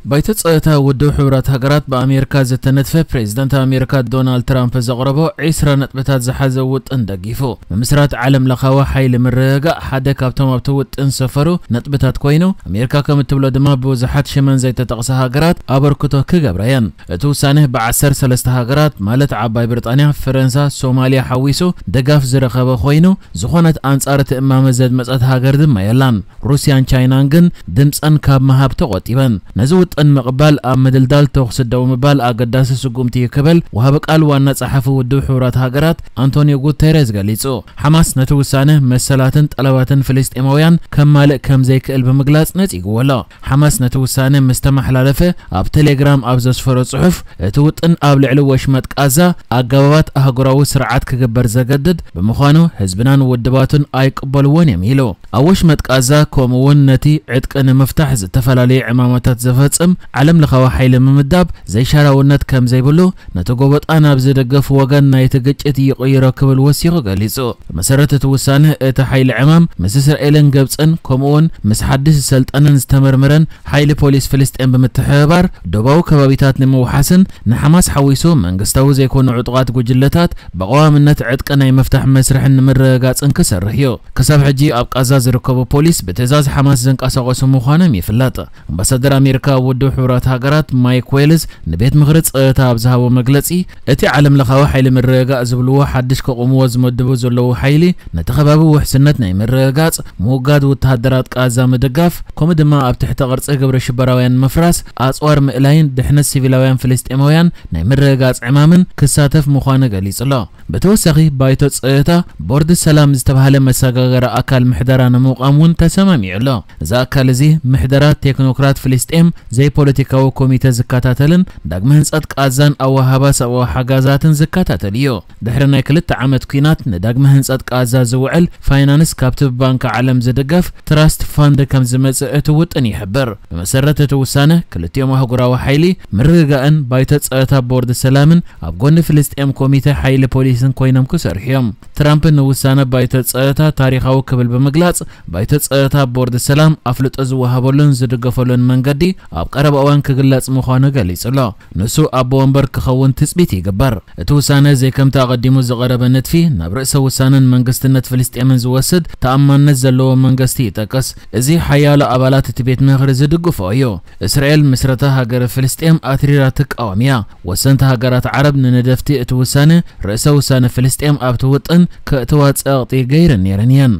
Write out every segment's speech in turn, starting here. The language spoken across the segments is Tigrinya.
ባይቶ ጸጥታ ውድብ ሕቡራት ሃገራት ብኣሜሪካ ዝተነድፈ ፕሬዚደንት ኣሜሪካ ዶናልድ ትራምፕ ዘቕረቦ ዒስራ ነጥብታት ዝሓዘ ውጥን ደጊፉ። ምምስራት ዓለም ለኻዊ ሓይሊ ምርግጋእ ሓደ ካብቶም ኣብቲ ውጥን ዝሰፈሩ ነጥብታት ኮይኑ፣ ኣሜሪካ ከም እትብሎ ድማ ብዙሓት ሽመን ዘይተጠቕሰ ሃገራት ኣበርክቶ ክገብራ እየን። እቲ ውሳነ ብዓሰርተ ሰለስተ ሃገራት ማለት ዓባይ ብሪጣንያ፣ ፈረንሳ፣ ሶማልያ ሓዊሱ ደጋፍ ዝረኸበ ኮይኑ፣ ዝኾነት ኣንጻር እቲ እማመ ዘድመጸት ሃገር ድማ የላን። ሩስያን ቻይናን ግን ድምጸን ካብ ምሃብ ተቖጢበን። ነዚ ውጥን ምቕባል ኣብ ምድልዳል ተኹሲ ደው ምባል ኣገዳሲ ስጉምቲ እዩ ክብል ወሃቢ ቃል ዋና ጸሓፊ ውድብ ሕቡራት ሃገራት ኣንቶኒዮ ጉተሬዝ ገሊጹ። ሓማስ ነቲ ውሳነ መሰላትን ጠለባትን ፍልስጤማውያን ከማልእ ከም ዘይክእል ብምግላጽ ነጺግዎ ኣሎ። ሓማስ ነቲ ውሳነ ምስ ተመሓላለፈ ኣብ ቴሌግራም ኣብ ዘስፈሮ ጽሑፍ፣ እቲ ውጥን ኣብ ልዕሊ ወሽመጥ ቃዛ ኣገባባት ኣህጉራዊ ስርዓት ክግበር ዘገድድ ብምዃኑ ህዝብናን ውድባቱን ኣይቅበልዎን እዮም ኢሉ። ኣብ ወሽመጥ ቃዛ ከምኡ እውን ነቲ ዕጥቂ ንምፍታሕ ዝተፈላለዩ ዕማማታት ዘፈጽም ዓለም ለኻዊ ሓይሊ ምምዳብ ዘይሻራውነት ከም ዘይብሉ፣ ነቲ ጎበጣ ናብ ዝደገፍ ወገን ናይቲ ግጭት ይቕይሮ ክብል ወሲኹ ገሊጹ። ብመሰረት እቲ ውሳነ፣ እቲ ሓይሊ ዕማም ምስ እስራኤልን ግብጽን ከምኡውን ምስ ሓድሽ ዝሰልጠነን ዝተመርመረን ሓይሊ ፖሊስ ፍልስጤም ብምትሕብባር ዶባዊ ከባቢታት ንምውሓስን ንሓማስ ሓዊሱ መንግስታዊ ዘይኮኑ ዕጡቓት ጉጅለታት ብቐዋምነት ዕጥቂ ናይ ምፍታሕ መስርሕን ንምርግጋጽን ክሰርሕ እዩ። ክሳብ ሕጂ ኣብ ቃዛ ዝርከቡ ፖሊስ ብትእዛዝ ሓማስ ዝንቀሳቐሱ ምዃኖም ይፍለጥ። ኣምባሳደር ኣሜሪካ ኣብ ውድብ ሕቡራት ሃገራት ማይክ ዌልዝ ንቤት ምኽሪ ጸጥታ ኣብ ዝሃቦ መግለጺ፣ እቲ ዓለም ለኻዊ ሓይሊ ምርግጋእ ዝብልዎ ሓድሽ ከቑምዎ ዝመድቡ ዘለዉ ሓይሊ ነቲ ከባቢ ውሕስነት ናይ ምርግጋጽ፣ ምውጋድ ወተሃደራት ቃዛ ምድጋፍ፣ ከምኡ ድማ ኣብ ትሕተ ቅርጺ ግብረ ሽበራውያን ምፍራስ፣ ኣጽዋር ምእላይን ድሕነት ሲቪላውያን ፍልስጤማውያን ናይ ምርግጋጽ ዕማምን ክሳተፍ ምዃኑ ገሊጹ ኣሎ። ብተወሳኺ ባይቶ ጸጥታ ቦርድ ሰላም ዝተባህለ መሰጋገሪ ኣካል ምሕደራ ንምቋም እውን ተሰማሚዑ ኣሎ። እዚ ኣካል እዚ ምሕደራ ቴክኖክራት ፍልስጤም ዘይፖለቲካዊ ኮሚተ ዝከታተልን ዳግመ ህንጸት ቃዛን ኣወሃባ ሰብኣዊ ሓጋዛትን ዝከታተል እዩ። ድሕሪ ናይ ክልተ ዓመት ኲናት ንዳግመ ህንጸት ቃዛ ዝውዕል ፋይናንስ ካብቲ ብባንኪ ዓለም ዝድገፍ ትራስት ፋንድ ከም ዝመጽእ እቲ ውጥን ይሕብር። ብመሰረት እቲ ውሳነ ክልቲኦም ኣህጉራዊ ሓይሊ ምርግጋእን ባይቶ ጸጥታ ቦርድ ሰላምን ኣብ ጎኒ ፍልስጤም ኮሚተ ሓይሊ ፖሊስን ኮይኖም ክሰርሑ እዮም። ትራምፕ ንውሳነ ባይቶ ጸጥታ ታሪኻዊ ክብል ብምግላጽ፣ ባይቶ ጸጥታ ቦርድ ሰላም ኣፍልጦ ዝወሃበሉን ዝድገፈሉን መንገዲ ኣብ ቀረባ እዋን ክግለጽ ምዃኑ ገሊጹ ኣሎ። ንሱ ኣቦ ወንበር ክኸውን ትጽቢት ይግበር። እቲ ውሳነ ዘይከምቲ ኣቐዲሙ ዝቐረበ ንድፊ ናብ ርእሰ ውሳነን መንግስትነት ፍልስጤምን ዝወስድ ተኣማንነት ዘለዎ መንግስቲ ይጠቅስ። እዚ ሓያሎ ኣባላት እቲ ቤት ምኽሪ ዝድግፎ እዩ። እስራኤል ምስረታ ሃገረ ፍልስጤም ኣትሪራ ትቃወም እያ። ወሰንቲ ሃገራት ዓረብ ንነደፍቲ እቲ ውሳነ ርእሰ ውሳነ ፍልስጤም ኣብቲ ውጥን ከእትዋ ጸቕጢ ገይረን ነይረን እየን።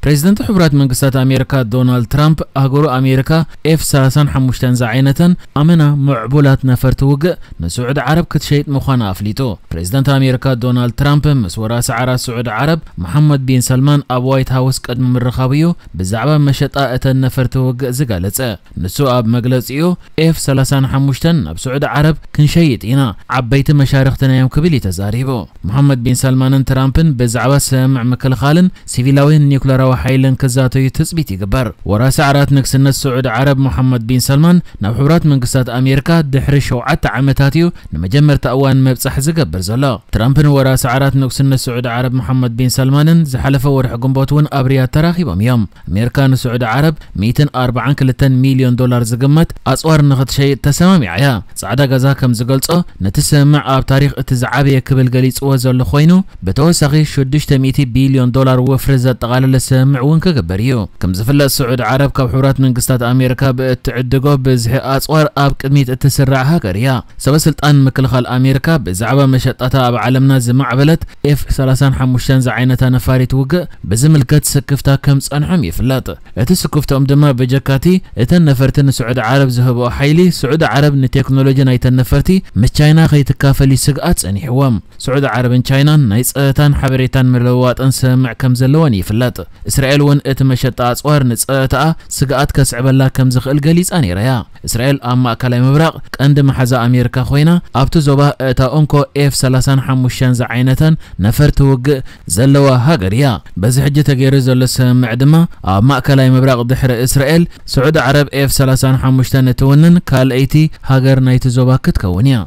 ፕሬዚደንት ሕቡራት መንግስታት ኣሜሪካ ዶናልድ ትራምፕ፣ ኣህጉሩ ኣሜሪካ ኤፍ ሰላሳን ሓሙሽተን ዝዓይነተን ኣመና ምዕቡላት ነፈርቲ ውግእ ንስዑዲ ዓረብ ክትሸይጥ ምዃና ኣፍሊጡ። ፕሬዚደንት ኣሜሪካ ዶናልድ ትራምፕ ምስ ወራሲ ዓራት ስዑዲ ዓረብ መሓመድ ቢን ሰልማን ኣብ ዋይት ሃውስ ቅድሚ ምርኻቡ እዩ ብዛዕባ መሸጣ እተን ነፈርቲ ውግእ ዝገለጸ። ንሱ ኣብ መግለጺኡ፣ ኤፍ ሰላሳን ሓሙሽተን ናብ ስዑዲ ዓረብ ክንሸይጥ ኢና፣ ዓበይቲ መሻርኽትና እዮም ክብል እዩ ተዛሪቡ። መሓመድ ቢን ሰልማንን ትራምፕን ብዛዕባ ስምምዕ ምክልኻልን ሲቪላዊ ኒውክለራዊ ሓይልን ክዛተዩ ትጽቢት ይግበር። ወራሲ ዓራት ንግስነት ስዑዲ ዓረብ መሓመድ ቢን ሰልማን ናብ ሕቡራት መንግስታት ኣሜሪካ ድሕሪ ሸውዓተ ዓመታት እዩ ንመጀመርታ እዋን መብጻሕ ዝገብር ዘሎ። ትራምፕ ንወራሲ ዓራት ንግስነት ስዑዲ ዓረብ መሓመድ ቢን ሰልማንን ዝሓለፈ ወርሒ ግንቦት እውን ኣብ ሪያድ ተራኺቦም እዮም። ኣሜሪካ ንስዑዲ ዓረብ ሚእትን ኣርባዓን ክልተን ሚልዮን ዶላር ዝግመት ኣጽዋር ንኽትሸይጥ ተሰማሚዓ እያ። ጻዕዳ ገዛ ከም ዝገልጾ፣ ነቲ ስምምዕ ኣብ ታሪኽ እቲ ዝዓበየ ክብል ገሊጽዎ ዘሎ ኮይኑ፣ ብተወሳኺ ሽዱሽተ ሚእቲ ቢልዮን ዶላር ወፍሪ ዘጠቓለለ ስምምዕ እውን ክግበር እዩ። ከም ዝፍለጥ፣ ስዑዲ ዓረብ ካብ ሕቡራት መንግስታት ኣሜሪካ ብእትዕድጎ ብዝሒ ኣጽዋር ኣብ ቅድሚት እትስራዕ ሃገር እያ። ሰበ ስልጣን ምክልኻል ኣሜሪካ ብዛዕባ መሸጣታ ኣብ ዓለምና ዝማዕበለት ኤፍ ሰላሳን ሓሙሽተን ዝዓይነታ ነፋሪት ውግእ ብዝምልከት ስክፍታ ከም ጸንሖም ይፍለጥ። እቲ ስክፍትኦም ድማ ብጀካቲ እተን ነፈርቲ ንስዑዲ ዓረብ ዝህብኦ ሓይሊ፣ ስዑዲ ዓረብ ንቴክኖሎጂ ናይተን ነፈርቲ ምስ ቻይና ከይትካፈል እዩ ስግኣት ጸኒሕዎም። ስዑዲ ዓረብን ቻይናን ናይ ጸጥታን ሓበሬታን ምልውዋጥን ስምምዕ ከም ዘለወን ይፍለጥ። እስራኤል እውን እቲ መሸጣ ኣጽዋር ንጸጥታኣ ስግኣት ከስዕበላ ከም ዝኽእል ገሊጻ ነይራ እያ። እስራኤል ኣብ ማእከላይ ምብራቕ ቀንዲ መሓዛ ኣሜሪካ ኮይና፣ ኣብቲ ዞባ እታ እንኮ ኤፍ ሰላሳን ሓሙሽተን ዝዓይነተን ነፈርቲ ውግእ ዘለዋ ሃገር እያ። በዚ ሕጂ ተገይሩ ዘሎ ስምምዕ ድማ ኣብ ማእከላይ ምብራቕ ድሕሪ እስራኤል፣ ስዑዲ ዓረብ ኤፍ ሰላሳን ሓሙሽተን እትውንን ካልኣይቲ ሃገር ናይቲ ዞባ ክትከውን እያ።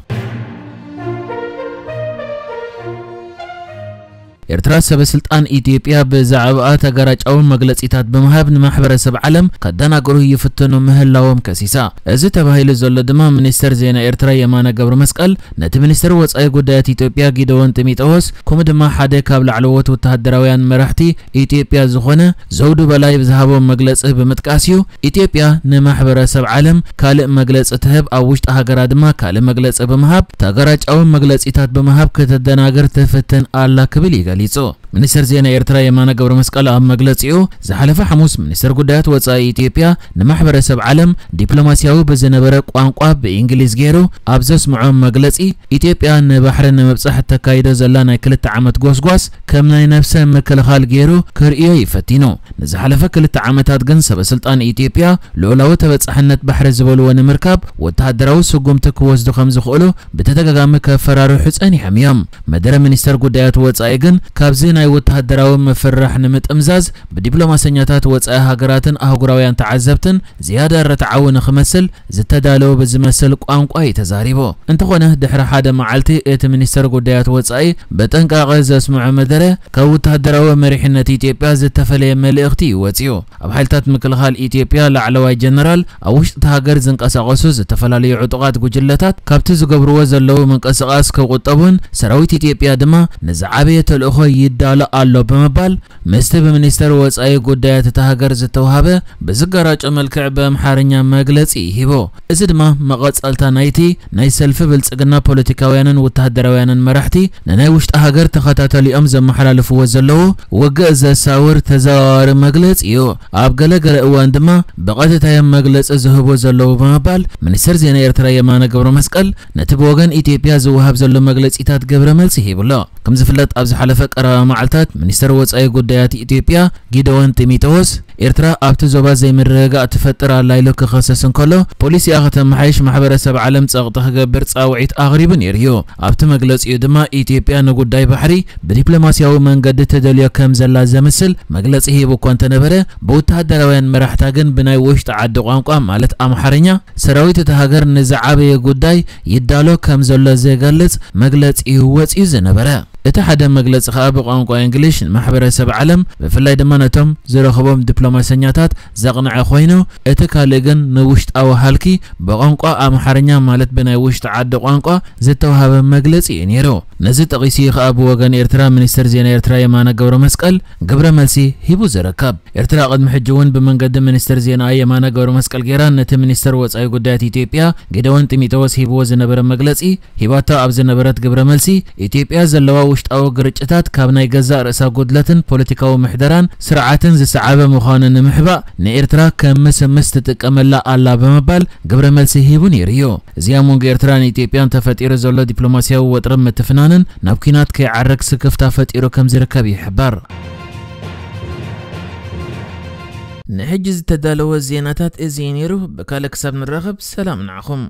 ኤርትራ ሰበ ስልጣን ኢትዮጵያ ብዛዕባኣ ተጋራጫዊ መግለጺታት ብምሃብ ንማሕበረሰብ ዓለም ከደናግሩ ይፍትኑ ምህላዎም ከሲሳ። እዚ ተባሂሉ ዘሎ ድማ ሚኒስተር ዜና ኤርትራ የማነ ገብረ መስቀል ነቲ ሚኒስተር ወጻኢ ጉዳያት ኢትዮጵያ ጊደዎን ጢሞቴዎስ ከምኡ ድማ ሓደ ካብ ላዕለዎት ወተሃደራውያን መራሕቲ ኢትዮጵያ ዝኾነ ዘውዱ በላይ ብዝሃቦ መግለጺ ብምጥቃስ እዩ። ኢትዮጵያ ንማሕበረሰብ ዓለም ካልእ መግለጺ ትህብ፣ ኣብ ውሽጢ ሃገራ ድማ ካልእ መግለጺ ብምሃብ ተጋራጫዊ መግለጺታት ብምሃብ ከተደናግር ትፍትን ኣላ ክብል እዩ ገሊጹ። ሚኒስተር ዜና ኤርትራ የማነ ገብረ መስቀል ኣብ መግለጺኡ ዝሓለፈ ሓሙስ ሚኒስተር ጉዳያት ወጻኢ ኢትዮጵያ ንማሕበረሰብ ዓለም ዲፕሎማሲያዊ ብዝነበረ ቋንቋ ብእንግሊዝ ገይሩ ኣብ ዘስምዖ መግለጺ ኢትዮጵያ ንባሕሪ ንምብጻሕ እተካይዶ ዘላ ናይ ክልተ ዓመት ጎስጓስ ከም ናይ ነብሰ ምክልኻል ገይሩ ክርእዮ ይፈቲኑ። ንዝሓለፈ ክልተ ዓመታት ግን ሰበ ስልጣን ኢትዮጵያ ልኡላዊ ተበጻሕነት ባሕሪ ዝበልዎ ንምርካብ ወተሃደራዊ ስጉምቲ ክወስዱ ከም ዝኽእሉ ብተደጋጋሚ ከፈራርሑ ጸኒሖም እዮም። መደረ ሚኒስተር ጉዳያት ወጻኢ ግን ካብዚ ናይ ወተሃደራዊ ምፍርራሕ ንምጥምዛዝ ብዲፕሎማሰኛታት ወጻኢ ሃገራትን ኣህጉራውያን ተዓዘብትን ዝያዳ ርትዓዊ ንኽመስል ዝተዳለወ ብዝመስል ቋንቋ እዩ ተዛሪቡ። እንተኾነ ድሕሪ ሓደ መዓልቲ እቲ ሚኒስተር ጉዳያት ወጻኢ ብጥንቃቐ ዘስምዖ መደረ ካብ ወተሃደራዊ መሪሕነት ኢትዮጵያ ዝተፈለየ መልእኽቲ እዩ ወጺኡ። ኣብ ሓይልታት ምክልኻል ኢትዮጵያ ላዕለዋይ ጀነራል ኣብ ውሽጢ እቲ ሃገር ዝንቀሳቐሱ ዝተፈላለዩ ዕጡቓት ጉጅለታት ካብቲ ዝገብርዎ ዘለዉ ምንቅስቓስ ክቑጠቡን ሰራዊት ኢትዮጵያ ድማ ንዝዓበየ ተልእኾ ይዳሎ ኣሎ ብምባል ምስቲ ብሚኒስተር ወጻኢ ጉዳያት እታ ሃገር ዝተውሃበ ብዝጋራጮ መልክዕ ብኣምሓርኛ መግለጺ ሂቡ። እዚ ድማ መቐጸልታ ናይቲ ናይ ሰልፊ ብልጽግና ፖለቲካውያንን ወተሃደራውያንን መራሕቲ ንናይ ውሽጢ ሃገር ተኸታተሊኦም ዘመሓላልፍዎ ዘለዉ ውግእ ዘሳውር ተዘዋዋሪ መግለጺ እዩ። ኣብ ገለ ገለ እዋን ድማ ብቐጥታ እዮም መግለጺ ዝህቡ ዘለዉ ብምባል ሚኒስተር ዜና ኤርትራ የማነ ገብረ መስቀል ነቲ ብወገን ኢትዮጵያ ዝወሃብ ዘሎ መግለጺታት ግብረ መልሲ ሂቡ ኣሎ። ከም ዝፍለጥ ኣብ ዝሓለፈ ቀረባ መዓልታት ሚኒስተር ወጻኢ ጉዳያት ኢትዮጵያ ጊደዎን ጢሞቴዎስ ኤርትራ ኣብቲ ዞባ ዘይምርግጋእ ትፈጥር ኣላ ኢሉ ክኸሰስ እንከሎ ፖሊሲኣ ከተመሓይሽ ማሕበረሰብ ዓለም ጸቕጢ ክገብር ጻውዒት ኣቕሪቡ ነይሩ እዩ። ኣብቲ መግለጺኡ ድማ ኢትዮጵያ ንጉዳይ ባሕሪ ብዲፕሎማሲያዊ መንገዲ ትደልዮ ከም ዘላ ዘምስል መግለጺ ሂቡ እኳ እንተነበረ ብወተሃደራውያን መራሕታ ግን ብናይ ውሽጢ ዓዲ ቋንቋ ማለት ኣምሓርኛ ሰራዊት እታ ሃገር ንዝዓበየ ጉዳይ ይዳሎ ከም ዘሎ ዝገልጽ መግለጺ እዩ ወጺኡ ዝነበረ። እቲ ሓደ መግለጺ ከኣ ብቋንቋ እንግሊሽ ንማሕበረሰብ ዓለም ብፍላይ ድማ ነቶም ዝረኽቦም ዲፕሎማሰኛታት ዘቕንዐ ኮይኑ እቲ ካልእ ግን ንውሽጣዊ ሃልኪ ብቋንቋ ኣምሓርኛ ማለት ብናይ ውሽጢ ዓዲ ቋንቋ ዝተዋሃበ መግለጺ እዩ ነይሩ። ነዚ ጠቒሱ እዩ ከኣ ብወገን ኤርትራ ሚኒስተር ዜና ኤርትራ የማነ ገብረ መስቀል ግብረ መልሲ ሂቡ ዝርከብ። ኤርትራ ቅድሚ ሕጂ እውን ብመንገዲ ሚኒስተር ዜና የማነ ገብረ መስቀል ጌራ ነቲ ሚኒስተር ወጻኢ ጉዳያት ኢትዮጵያ ጌደዎን ጢሞቴዎስ ሂብዎ ዝነበረ መግለጺ ሂባቶ ኣብ ዝነበረት ግብረ መልሲ ኢትዮጵያ ዘለዋ ውሽጣዊ ግርጭታት ካብ ናይ ገዛእ ርእሳ ጉድለትን ፖለቲካዊ ምሕደራን ስርዓትን ዝሰዓበ ምዃኑ ንምሕባእ ንኤርትራ ከም ምስምስ ትጥቀመላ ኣላ ብምባል ግብረ መልሲ ሂቡ ነይሩ እዩ። እዚ ኣብ መንጎ ኤርትራን ኢትዮጵያን ተፈጢሩ ዘሎ ዲፕሎማሲያዊ ወጥሪ ምትፍናንን ናብ ኲናት ከይዓርግ ስክፍታ ፈጢሩ ከም ዝርከብ ይሕበር። ንሕጂ ዝተዳለወ ዜናታት እዚ እዩ ነይሩ። ብካልእ ክሳብ ንራኸብ ሰላም ንዓኹም።